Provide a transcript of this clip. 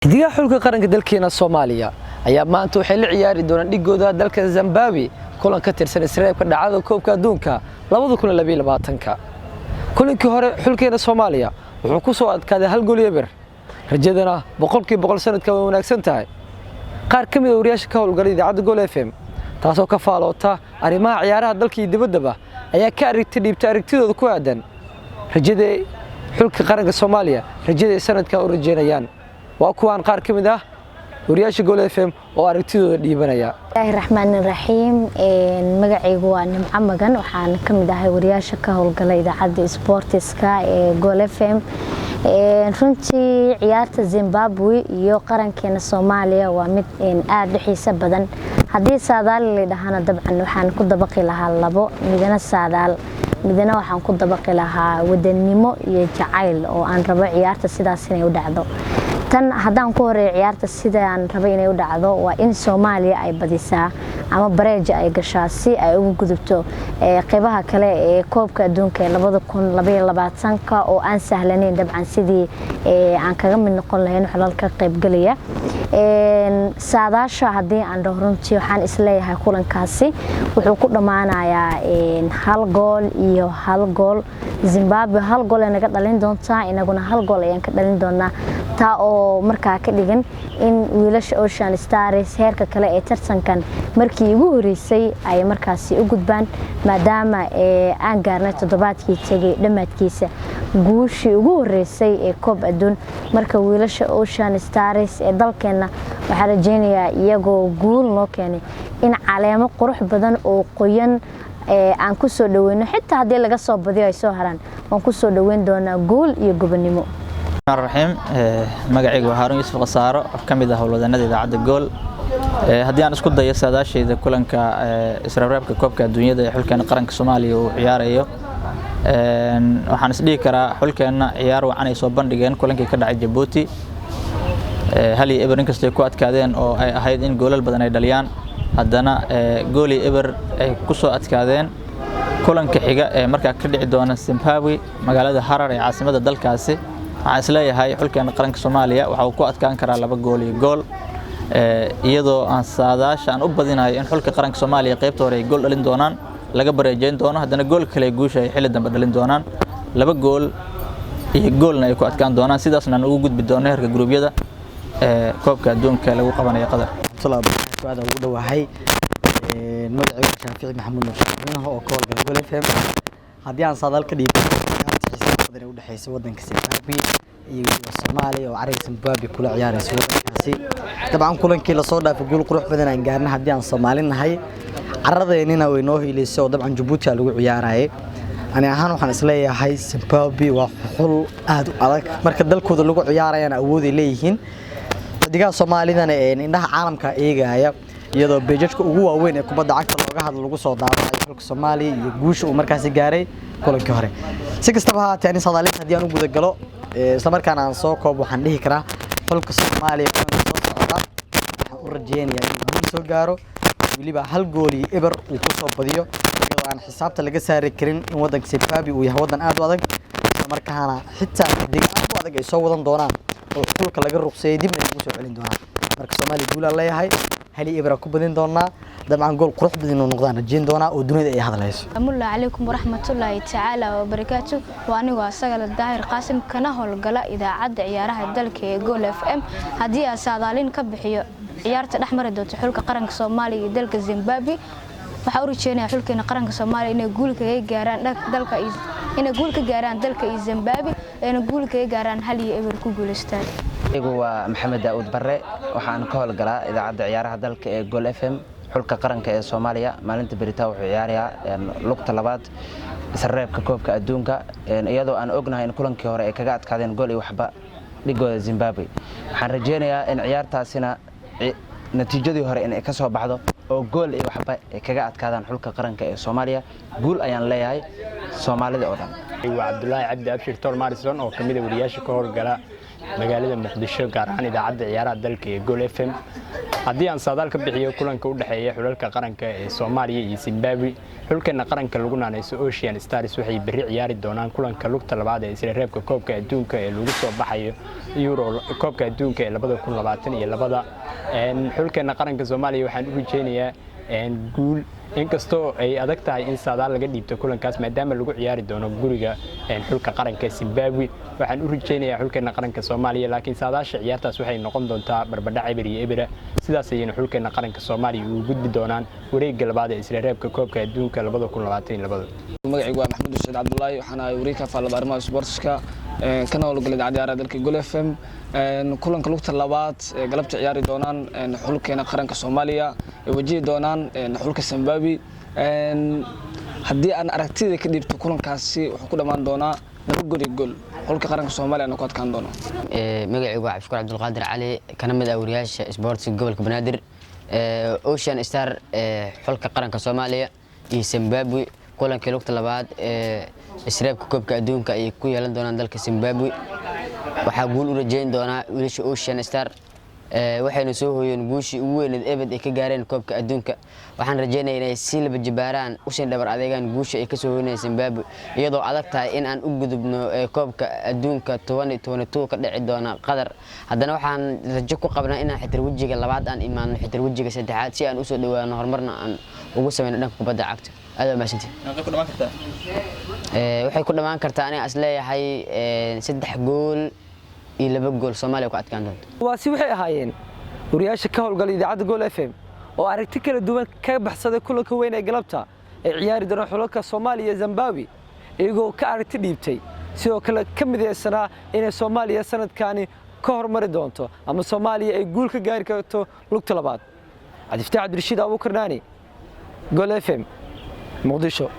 Xidigaha xulka qaranka dalkeena Soomaaliya ayaa maanta waxay la ciyaari doonaan dhigooda dalka Zimbabwe kulan ka tirsan isreebka dhacdada koobka adduunka 2022. Kulankii hore xulkeena Soomaaliya wuxuu ku soo adkaaday 1-0. Rajadana 100% sanadkan way wanaagsan tahay. Qaar ka mid ah wariyaasha ka howlgalay idaacadda Gool FM, taasoo ka faaloota arrimaha ciyaaraha dalka iyo dibaddaba, ayaa ka aragti dhiibtay aragtidooda ku aadan rajada xulka qaranka Soomaaliya, rajada ay sanadkan u rajeynayaan. Waa kuwaan qaar ka mid ah wariyaasha Gool FM oo aragtidooda dhiibanaya. Bismillaahi raxmaani raxiim. Magacaygu waa Nimco Magan, waxaan ka mid ahay wariyaasha ka howlgala idaacadda sboortiska ee Gool FM. Runtii ciyaarta Zimbabwe iyo qarankeena Soomaaliya waa mid aada u xiiso badan. Haddii saadaal la dhahana, dabcan waxaan ku dabaqi lahaa labo midna saadaal, midna waxaan ku dabaqi lahaa wadanimo iyo jacayl oo aan rabo ciyaarta sidaas inay u dhacdo. Tan haddaan ku horeeyo, ciyaarta sidaan rabo inay u dhacdo waa in Soomaaliya ay badisaa ama bareeja ay gashaa si ay ugu gudubto qeybaha kale ee koobka adduunka ee 2022-ka oo aan sahlaneyn dabcan sidii aan kaga mid noqon lahayn xulal ka qaybgalaya. Saadaasha haddii aan dhaho, runtii waxaan isleeyahay kulankaasi wuxuu ku dhammaanayaa 1 gool iyo 1 gool. Zimbabwe hal gool ay naga dhalin doontaa, inaguna hal gool ayaan ka dhalin doonaa, taa oo markaa ka dhigan in wiilasha Ocean Stars heerka kale ee tartankan markii ugu horeysay ay markaasi u gudbaan, maadaama aan gaarnay toddobaadkii tegay dhammaadkiisa guushii ugu horeysay ee koob adduun. Marka wiilasha Ocean Stars ee dalkeenna waxaa rajeynayaa iyagoo guul noo keenay in caleemo qurux badan oo qoyan aan ku soo dhaweyno. Xitaa haddii laga soo badiyo ay soo haraan, waan ku soo dhaweyn doonaa guul iyo gobonimo. Raxiim, magacaygu waa Haarun Yuusuf Khasaaro oo ka mid ah howlwadeennada idaacadda Gool. Haddii aan isku dayo saadaashayda kulanka isreebreebka koobka adduunyada ee xulkeena qaranka Soomaaliya uu ciyaarayo, waxaan isdhihi karaa xulkeenna ciyaar wacan ay soo bandhigeen kulankii ka dhacay Jabuuti, 1-0 inkastoo ay ku adkaadeen oo ay ahayd in goolal badan ay dhaliyaan, haddana 1-0 ay ku soo adkaadeen. Kulanka xiga ee markaa ka dhici doona Zimbabwe, magaalada Harar ee caasimada dalkaasi, waxaan isleeyahay xulkeena qaranka Soomaaliya waxa uu ku adkaan karaa 2 gool iyo gool, iyadoo aan saadaasha aan u badinayo in xulka qaranka Soomaaliya qaybta hore ay gool dhalin doonaan, laga bareejayn doono, haddana gool kale guusha ay xilli dambe dhalin doonaan, 2 gool iyo goolna ay ku adkaan doonaan, sidaasna aan ugu gudbi doono heerka guruubyada ee koobka adduunka lagu qabanayo Qatar. Aad ugu dhawahay. Magacaygu Shaafici Maxamuud Nuur Shaaficinaha oo ka howlgala Gol FM. Haddii aan saadaal ka dhiibto ciyaarta xiisaha badan ee u dhexeysa wadanka Zimbabwe iyo weliba Soomaaliya oo cariga Zimbabwe kula ciyaareysa wadankaasi, dabcan kulankii lasoo dhaafay guul qurux badan aan gaarnay haddii aan Soomaali nahay, caradeennina way noo hiileysay oo dabcan Jabuuti aa lagu ciyaarayay. Ani ahaan waxaan isleeyahay Zimbabwe waa xul aad u adag, marka dalkooda lagu ciyaarayana awooday leeyihiin. Xidigaha Soomaalidana indhaha caalamka eegaya, iyadoo beejajka ugu waaweyn ee kubadda cagta looga hadlo lagu soo daabacayo xulka Soomaaliya iyo guusha uu markaasi gaaray kulankii hore. Si kastaba ha ahaatee, ani saadaalinta haddii aan u guda galo isla markaana aan soo koobo, waxaan dhihi karaa xulka Soomaaliya kulanka soo socda waxaan u rajeynayaa inuu guul soo gaaro, weliba 1 gool iyo 0 uu ku soo badiyo, iyadoo aan xisaabta laga saari karin in wadanka Zimbabwe uu yahay wadan aad u adag, isla markaana xitaa xidiga aad u adag ay soo wadan doonaan oo xulka laga ruqseeyay dibna ay ugu soo celin doonaan. Marka Soomaaliya guulaan leeyahay, 1-0 ku badin doonaa, dabcan gool qurux badan inuu noqdaan rajayn doonaa oo dunida ay hadlayso. Asalaamu calaykum waraxmatullaahi tacaala wabarakaatu. Waa anigoo asagala Daahir Qaasim, kana howlgala idaacadda ciyaaraha dalka ee Gool FM. Haddii aan saadaalin ka bixiyo ciyaarta dhex mari doonto xulka qaranka Soomaaliya iyo dalka Zimbabwe, waxaa u rajeynaya xulkeena qaranka Soomaaliya inay guul ka gaaraan dalka iyo Zimbabwe, ayna guul kaga gaaraan 1-0 ku guuleystaan. Anigu waa Maxamed Daa'uud Barre, waxaan ka howlgalaa idaacadda ciyaaraha dalka ee Gool FM. Xulka qaranka ee Soomaaliya maalinta berita wuxuu ciyaarayaa lugta labaad isreebka koobka adduunka, iyadoo aan ognahay in kulankii hore ay kaga adkaadeen 1-0 dhigooda Zimbabwe. Waxaan rajeynayaa in ciyaartaasina natiijadii hore inay ka soo baxdo oo 1-0 ay kaga adkaadaan xulka qaranka ee Soomaaliya. Guul ayaan leeyahay Soomaalida oo dhan. Waa Cabdulaahi Cabdi Abshir Tor Marison oo kamid ah wariyaasha ka howlgala Magaalada Muqdisho, gaar ahaan idaacadda ciyaaraha dalka ee Gol FM. Haddii aan saadaal ka bixiyo kulanka u dhexeeya xulalka qaranka ee Soomaaliya iyo Zimbabwe, xulkeena qaranka lagu naanayso Ocean Stars waxay berri ciyaari doonaan kulanka lugta labaad ee isreebka koobka adduunka ee lagu soo baxayo Euro koobka adduunka ee 2022. Xulkeena qaranka Soomaaliya waxaan u rajeynayaa guul, inkastoo ay adag tahay in saadaal laga dhiibto kulankaas maadaama lagu ciyaari doono guriga xulka qaranka Zimbabwe. Waxaan u rajeynayaa xulkeena qaranka Soomaaliya, laakiin saadaasha ciyaartaas waxay noqon doontaa barbadhac 0-0. Sidaas ayayna xulkeena qaranka Soomaaliya ugu gudbi doonaan wareegga labaad ee isreebka koobka adduunka 2022. Magacaygu waa Maxamuud Saciid Cabdullaahi, waxaan ahay wariye ka faallada arrimaha sportska kana howlgala idaacadda ciyaaraha dalka Gol FM. Kulanka lugta labaad ee galabta ciyaari doonaan xulkeena qaranka Soomaaliya ay wajihi doonaan xulka Zimbabwe, haddii aan aragtida ka dhiibto kulankaasi, wuxuu ku dhammaan doonaa 2 gool iyo gool, xulka qaranka Soomaaliya ku adkaan doono. Magacaygu waa Cabdishakuur Cabdulqaadir Cali, kana mid ah wariyaasha isboortiga gobolka Banaadir. Ocean Star, xulka qaranka Soomaaliya iyo Zimbabwe, kulankii lugta labaad ee isreebka koobka adduunka ay ku yeelan doonaan dalka Zimbabwe, waxaa guul u rajeyn doonaa wiilasha Ocean Star. Waxayna soo hooyeen guushii ugu weyneed ebed ay ka gaareen koobka adduunka. Waxaan rajeynaya inay si laba jibaaraan usii dhabar adeegaan guusha ay kasoo hoynayeen Zimbabwe, iyadoo adag tahay in aan u gudubno koobka adduunka ka dhici doona Qatar. Haddana waxaan rajo ku qabnaa inaan xitir wejiga labaad aan imaano, xitir wejiga saddexaad, si aan usoo dhawaano, horumarna aan ugu sameyno dhanka kubadda cagta. Aad waa mahadsantihin. Waxay ku dhammaan kartaa, aniga is leeyahay, 3 gool iyo 2 gool Soomaaliya ku adkaan doonto. Kuwaasi waxay ahaayeen wariyaasha ka howlgalay idaacadda Gool FM oo aragti kala duwan ka baxsaday kulanka weyn ee galabta ay ciyaari doonaan xulalka Soomaaliya iyo Zimbabwe, iyagoo ka aragti dhiibtay, sidoo kale ka mideysanaa inay Soomaaliya sanadkaani ka hormari doonto ama Soomaaliya ay guul ka gaari karto lugta labaad. Cabdifataax Cabdirashiid Abuukar Naani, Gol FM, Muqdisho.